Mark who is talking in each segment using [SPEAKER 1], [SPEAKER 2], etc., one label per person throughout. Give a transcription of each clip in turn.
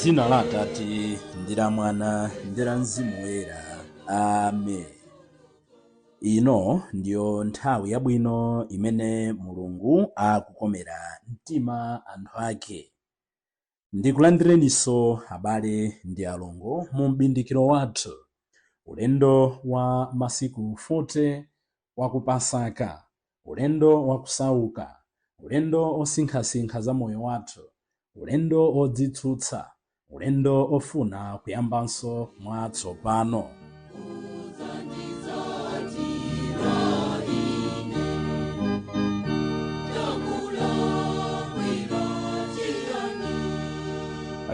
[SPEAKER 1] Dzina la Atate ndi la Mwana ndi la Mzimu Woyera. Amen. Ino ndiyo nthawi yabwino imene Mulungu akukomera mtima anthu ake. Ndikulandireninso abale ndi alongo mu m'bindikiro wathu, ulendo wa masiku 40 wa ku Pasaka, ulendo wa kusauka, ulendo osinkhasinkha za moyo wathu, ulendo odzitsutsa, ulendo ofuna kuyambanso mwatsopano.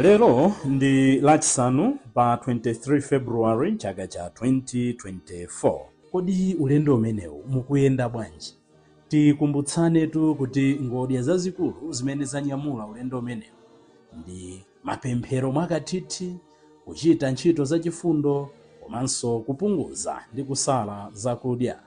[SPEAKER 1] Lero ndi Lachisanu pa 23 February chaka cha 2024. Kodi ulendo umenewu mukuyenda bwanji? Tikumbutsanetu kuti ngodya zazikulu zimene zanyamula ulendo umenewu ndi mapemphero mwakathithi, kuchita ntchito zachifundo komanso kupunguza ndi kusala zakudya.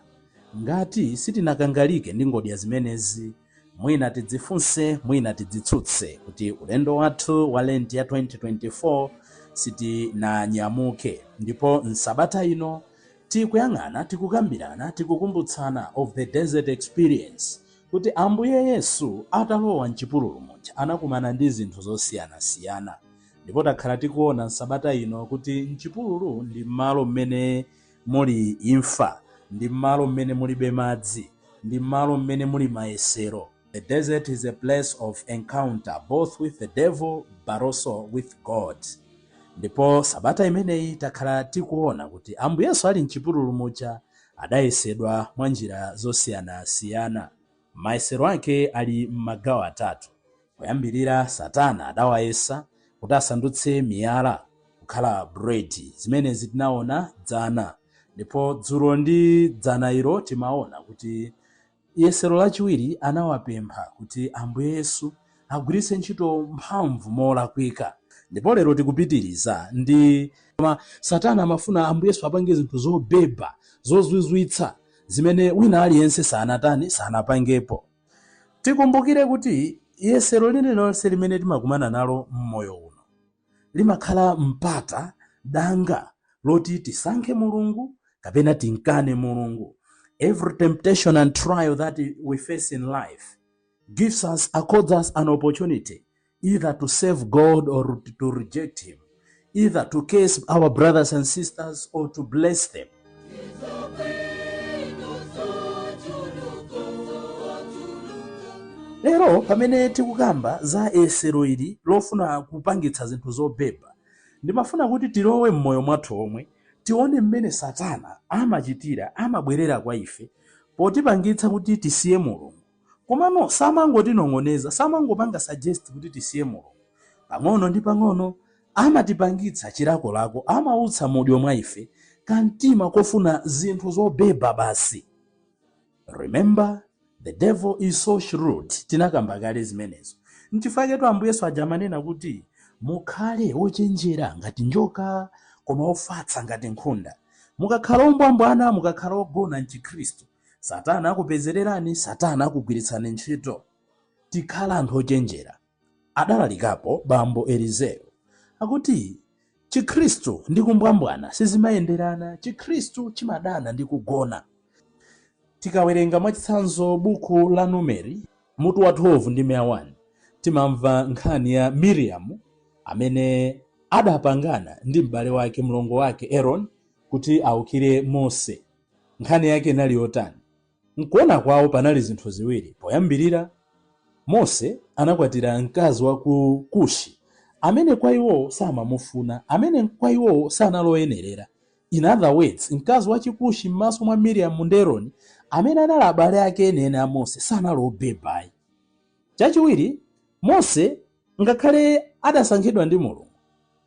[SPEAKER 1] Ngati sitinakangalike ndi ngodya zimenezi, mwina tidzifunse, mwina tidzitsutse kuti ulendo wathu wa Lent ya 2024 sitinanyamuke. Ndipo m'sabata ino tikuyang'ana, tikukambirana, tikukumbutsana of the desert experience, kuti Ambuye Yesu atalowa mchipululu muja anakumana ndi zinthu zosiyanasiyana. Ndipo takhala tikuona m'sabata ino kuti mchipululu ndi m'malo mmene muli imfa, ndi m'malo mmene mulibe madzi, ndi m'malo mmene muli mayesero. The desert is a place of encounter both with the devil but also with God. Ndipo sabata imeneyi takhala tikuona kuti Ambuye Yesu ali mchipululu muja adayesedwa mwa njira zosiyanasiyana. Mayesero ake ali m'magawo atatu. Poyambirira, Satana adawayesa kuti asandutse miyala kukhala buledi. Zimenezi tinaona dzana. Ndipo dzulo ndi dzana ilo timaona kuti yesero lachiwiri anawapempha kuti Ambuye Yesu agwiritse ntchito mphamvu molakwika. Ndipo lero tikupitiriza ndi koma Satana amafuna Ambuye Yesu apange zinthu zobeba, zozizwitsa, zimene wina aliyense sanatani, sanapangepo. Tikumbukire kuti yesero lililonse limene timakumana nalo m'moyo uno limakhala mpata, danga loti tisankhe Mulungu kapena tinkane Mulungu. Every temptation and trial that we face in life gives us, accords us an opportunity either to serve God or to reject him, either to curse our brothers and sisters or to bless them. Lero pamene tikukamba za yesero ili lofuna kupangitsa zinthu zobeba, ndimafuna kuti tilowe m'moyo mwathu omwe, tione mmene Satana amachitira, amabwerera kwa ife potipangitsa kuti tisiye Mulungu. Komano samangotinong'oneza, samangopanga suggest kuti tisiye Mulungu. Pang'ono ndi pang'ono amatipangitsa chilakolako, amautsa mudyo mwa ife kamtima kofuna zinthu zobeba basi. Remember, the devil is so shrewd. Tinakamba kale zimenezo. Nchifukwa chetu Ambuye Yesu aja amanena kuti mukhale wochenjera ngati njoka koma ofatsa ngati nkhunda. Mukakhala ombwambwana, mukakhala ogona mchikhristu, Satana akupezererani, Satana akugwiritsani ntchito. Tikhala anthu ochenjera. Adalalikapo bambo Elizeo akuti Chikhristu ndi kumbwambwana sizimayenderana, Chikhristu chimadana ndi kugona. Tikawerenga mwachitsanzo buku la Numeri mutu wa 12 ndi 1, timamva nkhani ya Miriam amene adapangana ndi m'bale wake, mlongo wake Aaron, kuti aukire Mose. Nkhani yake inali yotani? Nkuona kwawo panali zinthu ziwiri. Poyambirira, Mose anakwatira mkazi wa ku Kushi amene kwa iwo samamufuna, amene kwa iwo sanaloyenerera. In other words, mkazi wa Chikushi m'maso mwa Miriam ndi Aaron, amene anali abale ake enieni a Mose, sanali obebayi. Chachiwiri, Mose ngakhale adasankhidwa ndi Mulungu,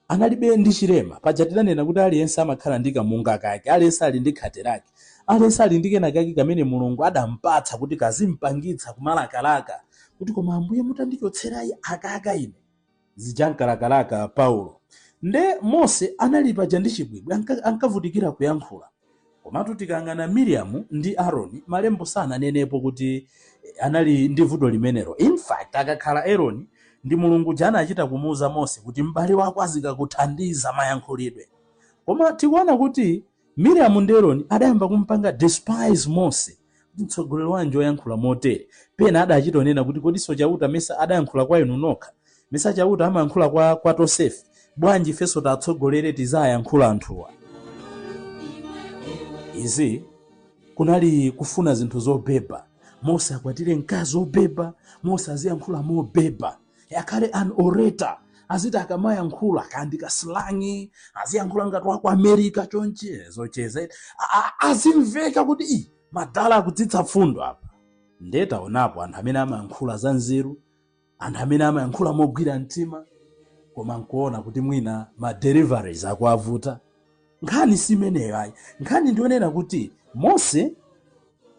[SPEAKER 1] analibe ndi chilema. Paja tidanena kuti aliyense amakhala ndi kamunga kake, aliyense ali ndi khate lake, aliyense ali ndi kena kake kamene Mulungu adampatsa kuti kazimpangitsa kumalakalaka kuti koma Ambuye mutandichotserayi akaka ine zija ankalakalaka Paulo. Nde Mose anali paja ndi chibwibwi, ankavutikira kuyankhula. Komatu tikayang'ana Miriam ndi Aaron, malembo sananenepo kuti anali ndi vuto limenelo. In fact, akakhala Aaron Ndi Mulungu uja anachita kumuuza Mose kuti m'bale wako azikakuthandiza mayankhulidwe. Koma tikuona kuti Miriam ndi Aaron adayamba kumpanga despise Mose, kuti mtsogoleri wanji oyankhula motere. Pena adachita onena kuti kodiso Chauta mesa adayankhula kwa inu nokha, mesa Chauta amayankhula kwa tonsefe, bwanji ifenso tatsogolere tizayankhula anthuwa. Izi kunali kufuna zinthu zobeba. Mose akwatire mkazi obeba, Mose aziyankhula mobeba, akhale an orator, aziti akamayankhula kandi ka slang, aziyankhula ngati wa ku America chonchi, zocheza azimveka kuti i madala akutsitsa fundo apa. Ndiye taonapo anthu amene amayankhula za nzeru, anthu amene amayankhula mogwira mtima, koma nkuona kuti mwina ma deliveries akuavuta. Nkhani si imeneyo ayi. Nkhani ndionena kuti Mose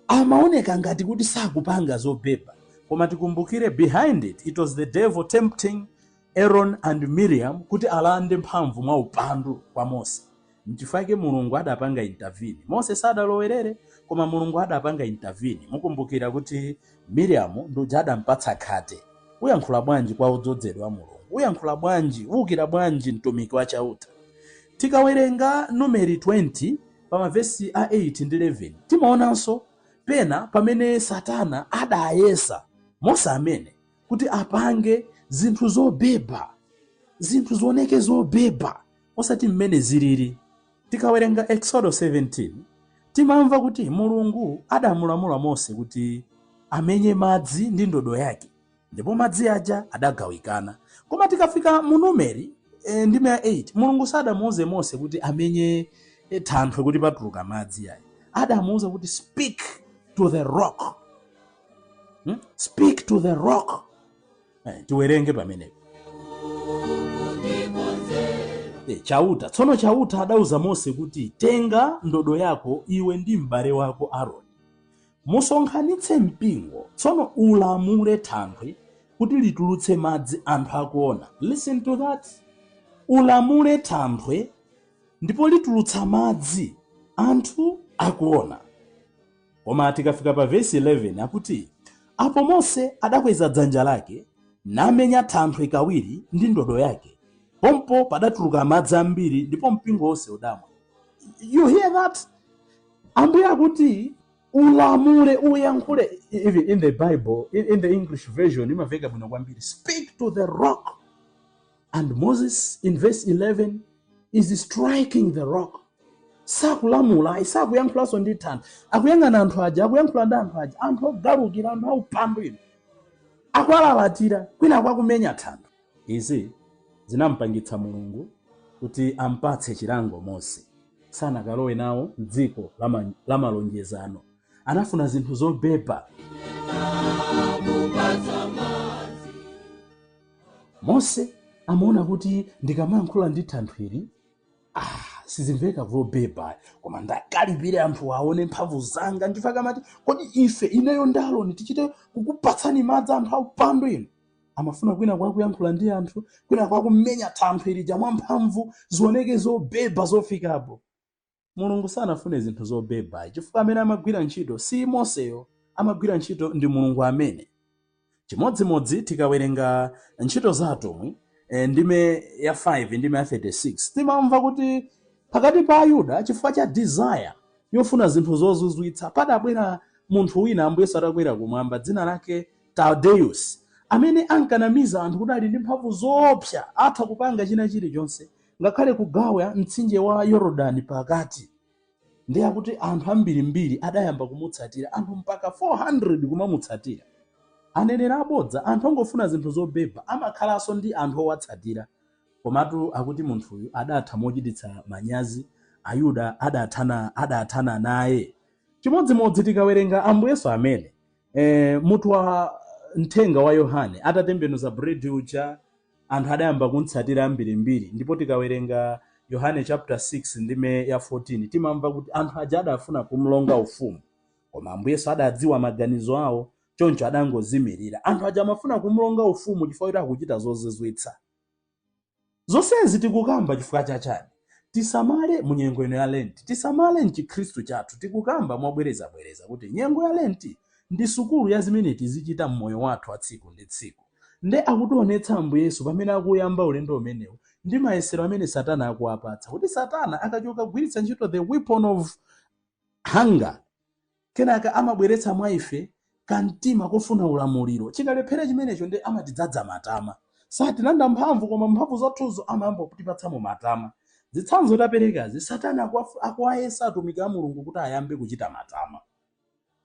[SPEAKER 1] amaoneka ngati kuti sakupanga zobeba, koma tikumbukire behind it, it was the devil tempting Aaron and Miriam kuti alande mphamvu mwa upandu kwa Mose. Nchifukwa chake Mulungu adapanga intervene. Mose sadalowerere, koma Mulungu adapanga intervene. Mukumbukira kuti Miriam ndi uja adampatsa khate. Uyankhula bwanji kwa odzozedwa wa Mulungu? Uyankhula bwanji? Uwukira bwanji mtumiki wa Chauta? Tikawerenga Numeri 20 pa mavesi a 8 ndi 11, timaonanso pena pamene Satana adayesa Mose amene kuti apange zinthu zobeba, zinthu zioneke zobeba, osati mmene zilili. Tikawerenga Exodo 17, timamva kuti Mulungu adamulamula Mose kuti amenye madzi ndi ndodo yake, ndipo madzi aja adagawikana. Koma tikafika mu Numeri ndime ya 8, Mulungu sadamuuze Mose kuti amenye thanthwe kuti patuluka madzi ayi. Adamuuza kuti speak to the rock. Speak to the rock. Tiwerenge pamenepo. Chauta. Tsono Chauta adauza Mose kuti tenga ndodo yako iwe ndi m'bale wako Aaroni, musonkhanitse mpingo, tsono ulamule thanthwe kuti litulutse madzi anthu akuona. Listen to that. Ulamule thanthwe ndipo litulutsa madzi anthu akuona. Koma tikafika pa verse 11 akuti apo Mose adakweza dzanja lake namenya thanthwe kawiri ndi ndodo yake, pompo padatuluka madzi ambiri ndipo mpingo wonse udamwa. You hear that? Ambuye akuti ulamule, uyankhule. Even in the Bible, in the English version imaveka bwino kwambiri, speak to the rock. And Moses in verse 11 is striking the rock. Sakulamula, sakuyankhulanso ndi thanthwe, akuyang'ana anthu aja, akuyankhula ndi anthu aja, anthu ogalukira, anthu aupandu ino, akuwalalatira kwina kwakumenya thanthwe. Izi zinampangitsa Mulungu kuti ampatse chilango Mose. Sanakalowe nawo mdziko la malonjezano. Anafuna zinthu zobeba. Mose amaona kuti ndikamayankhula ndi thanthweli, sizimveka zobeba, koma ndakalipire anthu aone mphamvu zanga. Ndifaka amati kodi ife ineyo ndi Aaroni tichite kukupatsani madzi anthu aupandu ino. Amafuna kwina kwakuyankhula ndi anthu, kwina kwakumenya thanthwe lija mwamphamvu, zioneke zobeba zofikapo. Mulungu sanafune zinthu zobeba, chifukwa amene amagwira ntchito si Moseyo, amagwira ntchito ndi Mulungu amene. Chimodzimodzi tikawerenga ntchito za atumwi, ndime ya 5 ndime ya 36, timamva kuti pakati pa Ayuda, chifukwa cha desire yofuna zinthu zozizwitsa, padabwera munthu wina Ambuye Yesu atakwera kumwamba, dzina lake Tadeus, amene ankanamiza anthu kuti ali ndi mphamvu zoopsa, atha kupanga china chilichonse, ngakhale kugawa mtsinje wa Yorodani pakati. Ndiye akuti anthu ambirimbiri adayamba kumutsatira, anthu mpaka 400 kumamutsatira. Aneneri abodza, anthu ongofuna zinthu zobeba, amakhalanso ndi anthu owatsatira. Komatu akuti munthuyu adatha mochititsa manyazi, Ayuda adathana naye. Chimodzimodzi tikawerenga Ambuye Yesu amene mutu wa mthenga wa Yohane atatembenuza bread uja, anthu adayamba kumtsatira ambirimbiri. Ndipo tikawerenga Yohane chapter 6 ndime ya 14, timamva kuti anthu aja adafuna kumlonga ufumu, koma Ambuye Yesu adadziwa maganizo awo, choncho adangozimirira. Anthu aja amafuna kumlonga ufumu chifukwa kuti akuchita zozizwitsa. Zonsezi tikukamba chifukwa chachani? Tisamale mu nyengo ino ya Lent, tisamale mchikhristu chathu. Tikukamba mobwerezabwereza kuti nyengo ya Lent ndi sukulu ya zimene tizichita mmoyo wathu wa tsiku ndi tsiku. Nde akutionetsa Ambuye Yesu pamene akuyamba ulendo umenewu ndi mayesero amene Satana akuwapatsa, kuti Satana akachoka kugwiritsa ntchito the weapon of hunger, kenaka amabweretsa mwa ife kamtima kofuna ulamuliro. Chikalephera chimenecho, ndi amatidzadza matama. Satilanda mphamvu, koma mphamvu zathuzo amayamba kutipatsamo matama. Zitsanzo taperekazi, Satana akuwayesa atumiki a Mulungu kuti ayambe kuchita matama.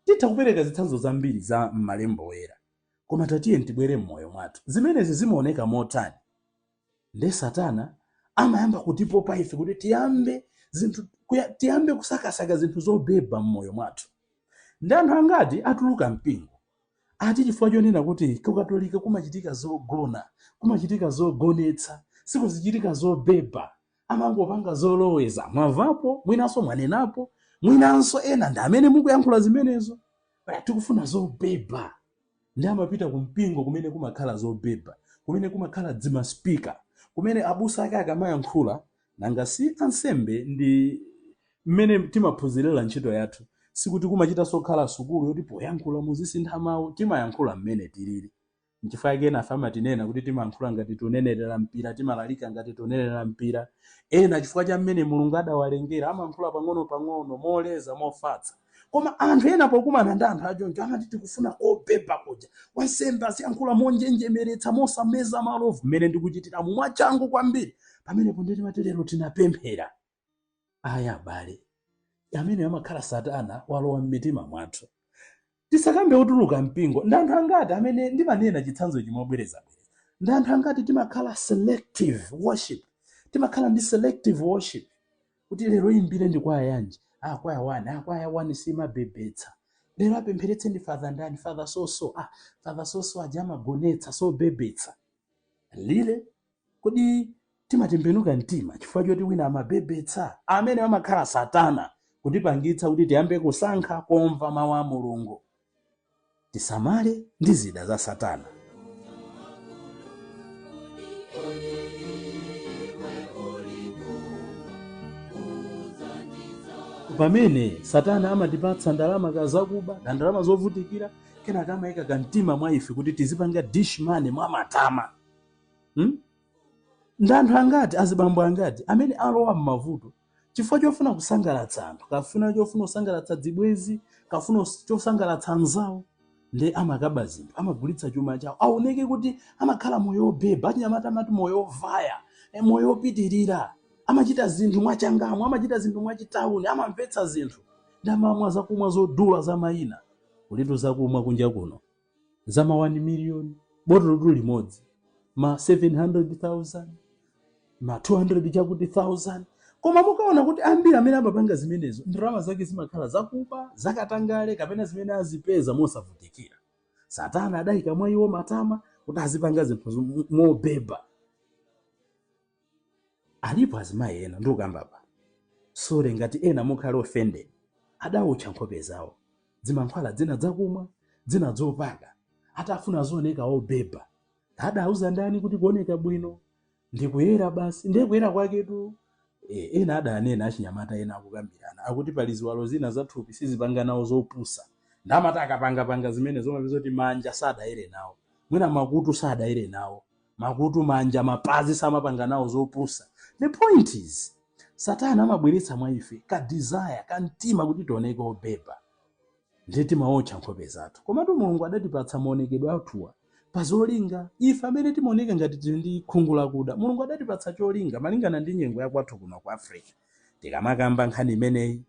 [SPEAKER 1] Titha kupereka zitsanzo zambiri za m'malemba oyera, koma tatiye tibwere m'moyo mwathu. Zimenezi zimaoneka motani? Nde Satana amayamba kutipopa ife kuti tiyambe zinthu, tiyambe kusakasaka zinthu zobeba m'moyo mwathu. Ndi anthu angati atuluka mpingo ati chifukwa chonena kuti kukatolika kumachitika zogona, kumachitika zogonetsa, sikuzichitika zobeba, amangopanga zoloweza? Mwamvapo, mwinanso mwanenapo, mwinanso ena ndi amene mukuyankhula zimenezo. Tikufuna zobeba. Ndi amapita kumpingo kumene kumakhala zobeba, kumene kumakhala dzimaspeaker, kumene abusa ake akamayankhula. Nanga si ansembe ndi mmene timaphunzirira ntchito yathu, sikuti kumachitanso kukhala sukulu yoti poyankhula muzisintha mawu. Timayankhula mmene tilili. Nchifukwa chake ena afe amatinena kuti timayankhula ngati tunenerera mpira, timalalika ngati tunenerera mpira. Ena chifukwa cha mmene Mulungu adawalengera amayankhula pang'ono-pang'ono, moleza, mofatsa. Koma anthu ena pokumana ndi anthu achoncho amati, "Tikufuna kobeba kuja, wansembe aziyankhula monjenjemeretsa, mosameza malovu, mmene ndikuchitiramu, mwachangu kwambiri." Pamenepo ndi timati lero tinapemphera. Aya abale, amene amakhala Satana walowa m'mitima mwathu. Tisakambe otuluka mpingo. Ndi anthu angati amene ndimanena chitsanzo chimobwerezabwereza? Ndi anthu angati timakhala selective worship, timakhala ndi selective worship, kuti lero imbire ndi kwaya yanji? Ah, kwaya 1. Ah, kwaya 1 simabebetsa. Lero apempheretse ndi Father ndani? Father soso. Ah, Father soso aja amagonetsa, sobebetsa lile. Kodi timatembenuka mtima chifukwa choti wina amabebetsa? Amene amakhala Satana kutipangitsa kuti tiyambe kusankha komva mawu a Mulungu. Tisamale ndi zida za Satana. Pamene Satana amatipatsa ndalama kazakuba, ka ndalama zovutikira, kenaka amayika kamtima mwa ife kuti tizipanga dish money mwa matama, Ndi anthu angati, azibambo angati amene alowa m'mavuto chifukwa chofuna kusangalatsa anthu, kafuna chofuna kusangalatsa dzibwezi, kafuna chosangalatsa anzawo? Ndi amakaba zinthu, amagulitsa chuma chawo aoneke kuti amakhala moyo wobeba. Achinyamata amati moyo wovaya, moyo wopitirira. Amachita zinthu mwachangamo, amachita zinthu mwachitauni, amamvetsa zinthu, ndi amamwa zakumwa zodula za mayina. Kulitu zakumwa kunja kuno za ma 1 million botolo limodzi, ma 700,000, ma 200 chakuti 1000. Koma mukaona kuti ambiri amene amapanga zimenezo, ndalama zake zimakhala zakuba, zakatangale, kapena zimene azipeza mosavutikira. Satana adayika mwa iwo matama kuti azipanga zinthu mobeba. Alipo azimayi ena, ndikukamba pa, sorry ngati ena mukhale offended, adawotcha nkhope zawo dzimankhwala dzina dzakumwa, dzina dzopaka, atafuna zooneka obeba. Adauza ndani kuti kuoneka bwino ndikuyera basi? Ndiye kuyera kwaketu ena adanena, achinyamata ena akukambirana, akuti pali ziwalo zina zathupi sizipanga nawo zopusa. Ndamati akapangapanga zimene zomapeza kuti manja sadayere nawo, mwina makutu sadayere nawo, makutu, manja, mapazi samapanga nawo zopusa. The point is, Satana amabweretsa mwa ife ka desire, ka mtima kuti tioneke obeba, ndiye timawotcha nkhope zathu. Komatu Mulungu adatipatsa maonekedwe athuwa pa zolinga. Ife amene timaoneka ngati tili ndi khungu lakuda, Mulungu adatipatsa cholinga malingana ndi nyengo yakwathu kuno ku Africa. Tikamakamba nkhani imeneyi,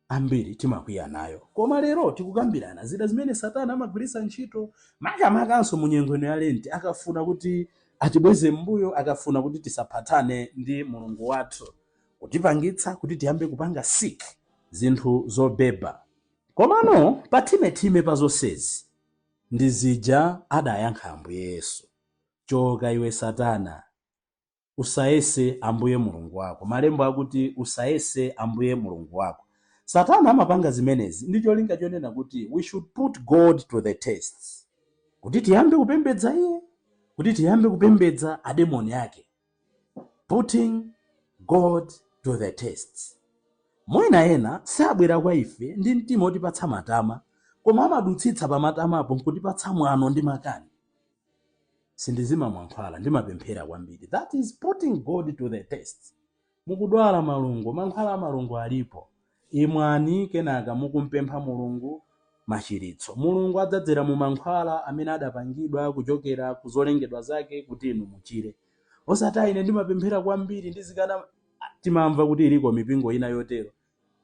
[SPEAKER 1] ambiri timakwiya nayo, koma lero tikukambirana zida zimene Satana amagwiritsa ntchito, makamakanso mu nyengo ino ya Lenti, akafuna kuti atibweze m'mbuyo, akafuna kuti tisaphatane ndi Mulungu wathu, kutipangitsa kuti tiyambe kupanga seek zinthu zobeba. Komano pathimethime pa zonsezi ndi zija adayankha Ambuye Yesu: "Choka iwe Satana, usayese Ambuye Mulungu wako. Malembo akuti usayese Ambuye Mulungu wako." Satana amapanga zimenezi ndi cholinga chonena kuti we should put God to the test, kuti tiyambe kupembedza iye, kuti tiyambe kupembedza ademoni ake. Putting God to the test. Mwina ena sabwera kwa ife ndi mtima otipatsa matama, koma amadutsitsa pa matamapo nkutipatsa mwano ndi makani. Sindizimwa mankhwala, ndimapemphera kwambiri. That is putting God to the test. Mukudwala malungo, mankhwala a malungo alipo, imwani, kenaka mukumpempha Mulungu machiritso. Mulungu adzadzera mu mankhwala amene adapangidwa kuchokera ku zolengedwa zake kuti inu muchire. Osati, "Ine ndimapemphera kwambiri, ndizikana." Timamva kuti iliko mipingo ina yotero.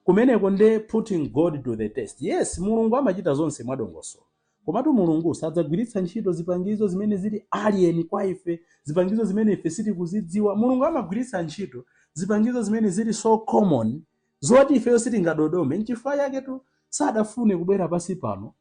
[SPEAKER 1] Kumeneko nde putting God to the test. Yes, Mulungu amachita zonse mwadongosolo, komatu Mulungu sadzagwiritsa ntchito zipangizo zimene zili alien kwa ife, zipangizo zimene ife sitikuzidziwa. Mulungu amagwiritsa ntchito zipangizo zimene zili so common zoti ifeyo sitingadodome. Nchifukwa chaketu sadafune kubwera pasi pano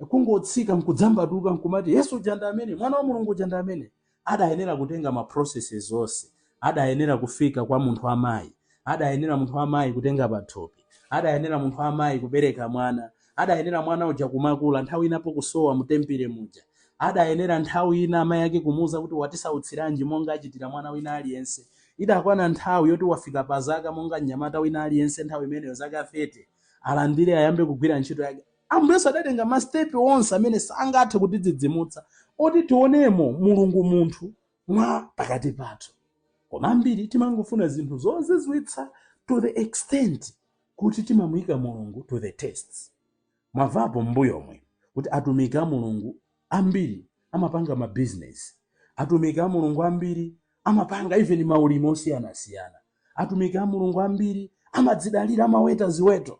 [SPEAKER 1] kungotsika nkudzambatuka nkumati, "Yesu uja ndi amene, Mwana wa Mulungu uja ndi amene." Adayenera kutenga ma processes onse. Adayenera kufika kwa munthu amayi, adayenera munthu amayi kutenga pathupi, adayenera munthu amayi kubereka mwana, adayenera mwana uja kumakula, nthawi inapo kusowa mu tempile muja, adayenera nthawi ina amayi ake kumuuza kuti, "Watisautsiranji?" monga achitira mwana wina aliyense. Idakwana nthawi yoti wafika pa zaka monga mnyamata wina aliyense, nthawi imeneyo zaka 30, alandire, ayambe kugwira ntchito yake. Ambuye Yesu adatenga ma steps onse amene sangathe kutidzidzimutsa, oti tionemo Mulungu munthu mwa pakati pathu. Koma ambiri timangofuna zinthu zozizwitsa to the extent kuti timamuyika Mulungu to the test. Mwamvapo m'mbuyomwe kuti atumiki a Mulungu ambiri amapanga mabizinesi, atumiki a Mulungu ambiri amapanga even maulimi osiyanasiyana, atumiki a Mulungu ambiri amadzidalira, amaweta ziweto,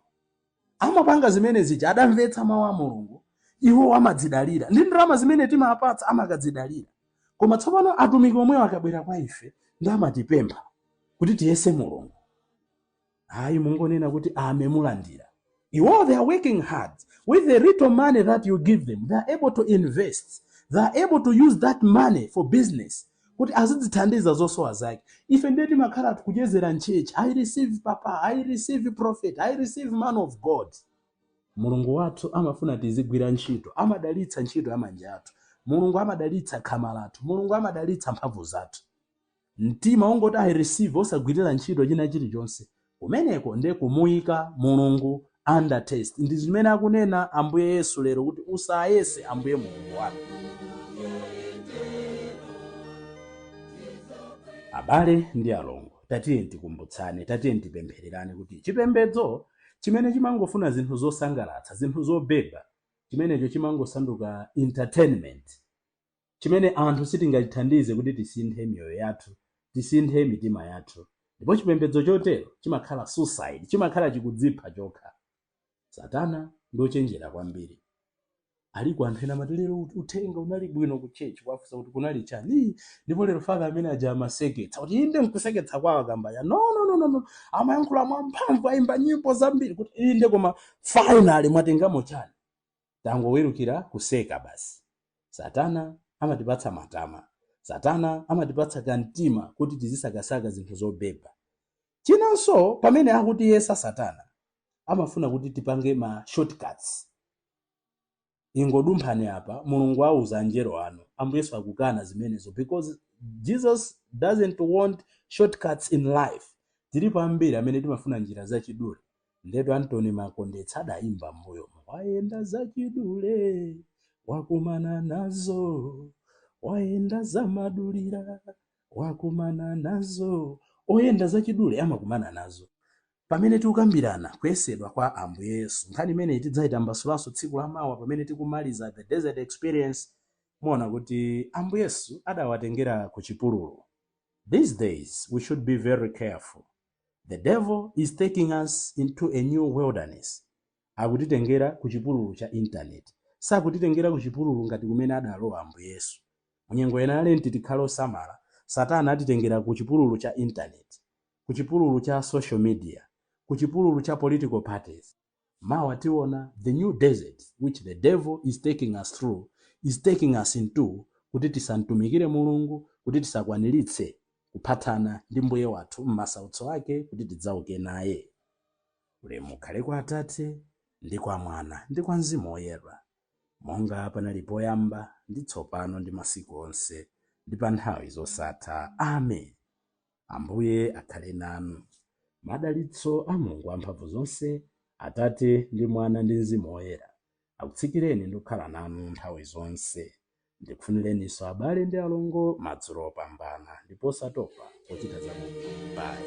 [SPEAKER 1] amapanga zimene zija. Adamvetsa mawu a Mulungu, iwo amadzidalira ndi ndalama zimene timapatsa, amakadzidalira. Koma tsopano atumiki omwewo akabwera kwa ife ndi amatipempha kuti tiyese Mulungu. Ayi, mungonena kuti ame, mulandira. Iwo, they are working hard with the little money that you give them. They are able to invest, they are able to use that money for business kuti azidzithandiza zosowa zake. Ife ndiye timakhala tikuchezera m'church, "I receive, papa. I receive, prophet. I receive, man of God." Mulungu wathu amafuna tizigwira ntchito. Amadalitsa ntchito ya manja athu. Mulungu amadalitsa khama lathu. Mulungu amadalitsa mphamvu zathu. Mtima wongoti "I receive", osagwirira ntchito china chilichonse, kumeneko ndiye kumuyika Mulungu under test. Ndi zimene akunena Ambuye Yesu lero kuti, "Usayese Ambuye Mulungu wako." Abale ndi alongo, tatiye tikumbutsane, tatiye tipemphererane kuti chipembedzo chimene chimangofuna zinthu zosangalatsa, zinthu zobeba, chimenecho chimangosanduka entertainment chimene anthu sitingachithandize kuti tisinthe miyoyo yathu, tisinthe mitima yathu. Ndipo chipembedzo chotero chimakhala suicide, chimakhala chikudzipha chokha. Satana ndochenjera kwambiri. Aliko anthu ena amati, "Lero uthenga unali bwino ku church." Kwafunsa kuti, "Kunali chani?" "Ii, ndipo lero father amene aja amaseketsa." Kuti inde, nkuseketsa kwawo akambaya? No, no, no, no, no. Amayankhula mwamphamvu, ayimba nyimbo zambiri. Kuti inde, koma finally mwatengamo chani? Tangowerukira kuseka basi. Satana amatipatsa matama, Satana amatipatsa kamtima kuti tizisakasaka zinthu zobeba. Chinanso, pamene akutiyesa Satana, amafuna kuti tipange ma shortcuts. "Ingodumphani apa, Mulungu auza anjelo anu." Ambuye Yesu akukana zimenezo because Jesus doesn't want shortcuts in life. Tilipo ambiri amene timafuna njira zachidule. Ndetu Antony Makondetsa adayimba mbuyomo, "Wayenda zachidule wakumana nazo, wayenda zamadulira wakumana nazo." Oyenda zachidule amakumana nazo. Pamene tikukambirana kuyesedwa kwa Ambuye Yesu, nkhani imeneyi tidzayitambasulanso tsiku lamawa pamene tikumaliza the desert experience. Muona kuti Ambuye Yesu adawatengera ku chipululu. These days we should be very careful. The devil is taking us into a new wilderness. Akutitengera ku chipululu cha internet, sakutitengera ku chipululu ngati kumene adalowa Ambuye Yesu. Munyengo ena ya Lenti tikhale osamala. Satana atitengera ku chipululu cha internet, ku chipululu cha social media, ku chipululu cha political parties. Mawa tiona the new desert which the devil is taking us through, is taking us into, kuti tisamtumikire Mulungu, kuti tisakwaniritse kuphatana ndi Mbuye wathu m'masautso ake, kuti tidzauke naye. Ulemu ukhale kwa Atate ndi kwa Mwana ndi kwa Mzimu Woyera, monga panali poyamba, ndi tsopano, ndi masiku onse, ndi pa nthawi zosatha. Amen. Ambuye akhale nanu. Madalitso a Mulungu wamphamvu zonse, Atate ndi Mwana ndi Mzimu Woyera, akutsikireni ndi kukhala nanu nthawi zonse. Ndikufunireninso abale ndi alongo madzulo opambana ndipo osatopa pochita zabwino. Bye.